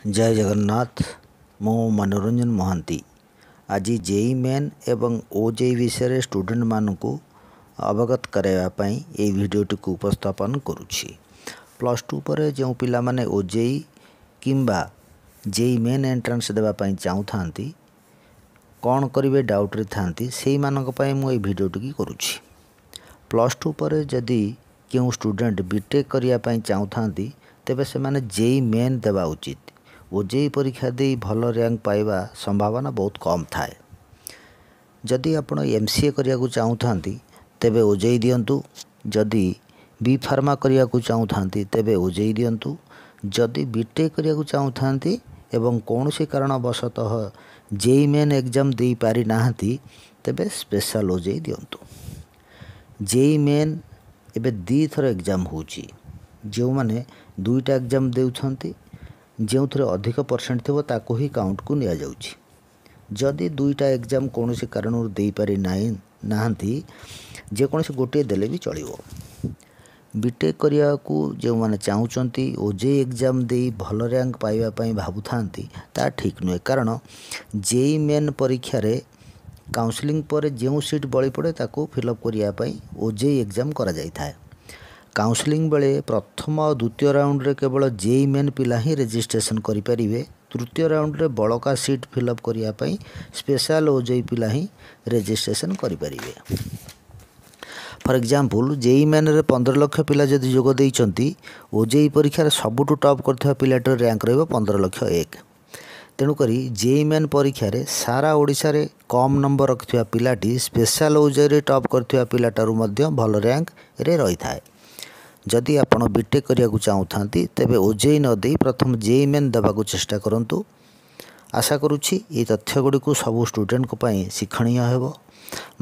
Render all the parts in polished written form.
ଜୟ ଜଗନ୍ନାଥ। ମୁଁ ମନୋରଞ୍ଜନ ମହାନ୍ତି। ଆଜି JEE main ଏବଂ ଓ ଜେଇ ବିଷୟରେ ଷ୍ଟୁଡ଼େଣ୍ଟମାନଙ୍କୁ ଅବଗତ କରାଇବା ପାଇଁ ଏହି ଭିଡ଼ିଓଟିକୁ ଉପସ୍ଥାପନ କରୁଛି। +2 ପରେ ଯେଉଁ ପିଲାମାନେ ଓ ଜେଇ କିମ୍ବା ଜେଇଇ ମେନ୍ ଏଣ୍ଟ୍ରାନ୍ସ ଦେବା ପାଇଁ ଚାହୁଁଥାନ୍ତି, କ'ଣ କରିବେ ଡାଉଟ୍ରେ ଥାନ୍ତି, ସେଇମାନଙ୍କ ପାଇଁ ମୁଁ ଏହି ଭିଡ଼ିଓଟିକି କରୁଛି। +2 ପରେ ଯଦି କେଉଁ ଷ୍ଟୁଡ଼େଣ୍ଟ ବିଟେକ୍ କରିବା ପାଇଁ ଚାହୁଁଥାନ୍ତି, ତେବେ ସେମାନେ ଜେଇଇ ମେନ୍ ଦେବା ଉଚିତ। ଓ ଜେଇ ପରୀକ୍ଷା ଦେଇ ଭଲ ର୍ୟାଙ୍କ ପାଇବା ସମ୍ଭାବନା ବହୁତ କମ୍ ଥାଏ। ଯଦି ଆପଣ ଏମସିଏ କରିବାକୁ ଚାହୁଁଥାନ୍ତି, ତେବେ ଓ ଜେଇ ଦିଅନ୍ତୁ। ଯଦି ବି ଫାର୍ମା କରିବାକୁ ଚାହୁଁଥାନ୍ତି, ତେବେ ଓ ଜେଇ ଦିଅନ୍ତୁ। ଯଦି ବିଟେକ୍ କରିବାକୁ ଚାହୁଁଥାନ୍ତି ଏବଂ କୌଣସି କାରଣବଶତଃ ଜେଇଇ ମେନ୍ ଏକ୍ଜାମ୍ ଦେଇପାରିନାହାନ୍ତି, ତେବେ ସ୍ପେଶାଲ୍ ଓ ଜେଇ ଦିଅନ୍ତୁ। ଜେଇଇ ମେନ୍ ଏବେ ଦୁଇଥର ଏକ୍ଜାମ୍ ହେଉଛି। ଯେଉଁମାନେ ଦୁଇଟା ଏକ୍ଜାମ୍ ଦେଉଛନ୍ତି, ଯେଉଁଥିରେ ଅଧିକ ପରସେଣ୍ଟ ଥିବ ତାକୁ ହିଁ କାଉଣ୍ଟକୁ ନିଆଯାଉଛି। ଯଦି ଦୁଇଟା ଏକ୍ଜାମ୍ କୌଣସି କାରଣରୁ ଦେଇପାରି ନାହାନ୍ତି, ଯେକୌଣସି ଗୋଟିଏ ଦେଲେ ବି ଚଳିବ। ବିଟେକ୍ କରିବାକୁ ଯେଉଁମାନେ ଚାହୁଁଛନ୍ତି, ଓ ଜେଇ ଏକ୍ଜାମ୍ ଦେଇ ଭଲ ର୍ୟାଙ୍କ ପାଇବା ପାଇଁ ଭାବୁଥାନ୍ତି, ତାହା ଠିକ୍ ନୁହେଁ। କାରଣ ଜେଇଇ ମେନ୍ ପରୀକ୍ଷାରେ କାଉନସିଲିଂ ପରେ ଯେଉଁ ସିଟ୍ ବଳି ପଡ଼େ, ତାକୁ ଫିଲ୍ଅପ୍ କରିବା ପାଇଁ ଓ ଜେଇ ଏକ୍ଜାମ୍ କରାଯାଇଥାଏ। କାଉନସିଲିଂ ବେଳେ ପ୍ରଥମ ଆଉ ଦ୍ୱିତୀୟ ରାଉଣ୍ଡରେ କେବଳ ଜେଇଇ ମେନ୍ ପିଲା ହିଁ ରେଜିଷ୍ଟ୍ରେସନ୍ କରିପାରିବେ। ତୃତୀୟ ରାଉଣ୍ଡରେ ବଳକା ସିଟ୍ ଫିଲ୍ଅପ୍ କରିବା ପାଇଁ ସ୍ପେଶାଲ୍ ଓ ଜେଇ ପିଲା ହିଁ ରେଜିଷ୍ଟ୍ରେସନ୍ କରିପାରିବେ। ଫର୍ ଏକ୍ଜାମ୍ପଲ୍, ଜେଇଇ ମେନ୍ରେ 15 ଲକ୍ଷ ପିଲା ଯଦି ଯୋଗ ଦେଇଛନ୍ତି, ଓ ଜେଇ ପରୀକ୍ଷାରେ ସବୁଠୁ ଟପ୍ କରିଥିବା ପିଲାଟିର ର୍ୟାଙ୍କ ରହିବ 15 ଲକ୍ଷ 1। ତେଣୁକରି ଜେଇଇ ମେନ୍ ପରୀକ୍ଷାରେ ସାରା ଓଡ଼ିଶାରେ କମ୍ ନମ୍ବର ରଖିଥିବା ପିଲାଟି ସ୍ପେଶାଲ୍ ଓ ଜେଇରେ ଟପ୍ କରିଥିବା ପିଲାଠାରୁ ମଧ୍ୟ ଭଲ ର୍ୟାଙ୍କରେ ରହିଥାଏ। ଯଦି ଆପଣ ବିଟେକ୍ କରିବାକୁ ଚାହୁଁଥାନ୍ତି, ତେବେ ଓ ଜେଇ ନ ଦେଇ ପ୍ରଥମ ଜେଇଇ ମେନ୍ ଦେବାକୁ ଚେଷ୍ଟା କରନ୍ତୁ। ଆଶା କରୁଛି ଏହି ତଥ୍ୟ ଗୁଡ଼ିକୁ ସବୁ ଷ୍ଟୁଡ଼େଣ୍ଟଙ୍କ ପାଇଁ ଶିକ୍ଷଣୀୟ ହେବ।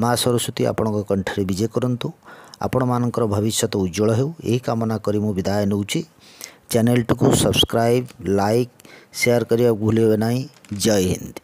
ମା ସରସ୍ୱତୀ ଆପଣଙ୍କ କଣ୍ଠରେ ବିଜେ କରନ୍ତୁ। ଆପଣମାନଙ୍କର ଭବିଷ୍ୟତ ଉଜ୍ଜଳ ହେଉ, ଏହି କାମନା କରି ମୁଁ ବିଦାୟ ନେଉଛି। ଚ୍ୟାନେଲଟିକୁ ସବସ୍କ୍ରାଇବ୍, ଲାଇକ୍, ସେୟାର କରିବାକୁ ଭୁଲିବେ ନାହିଁ। ଜୟ ହିନ୍ଦ।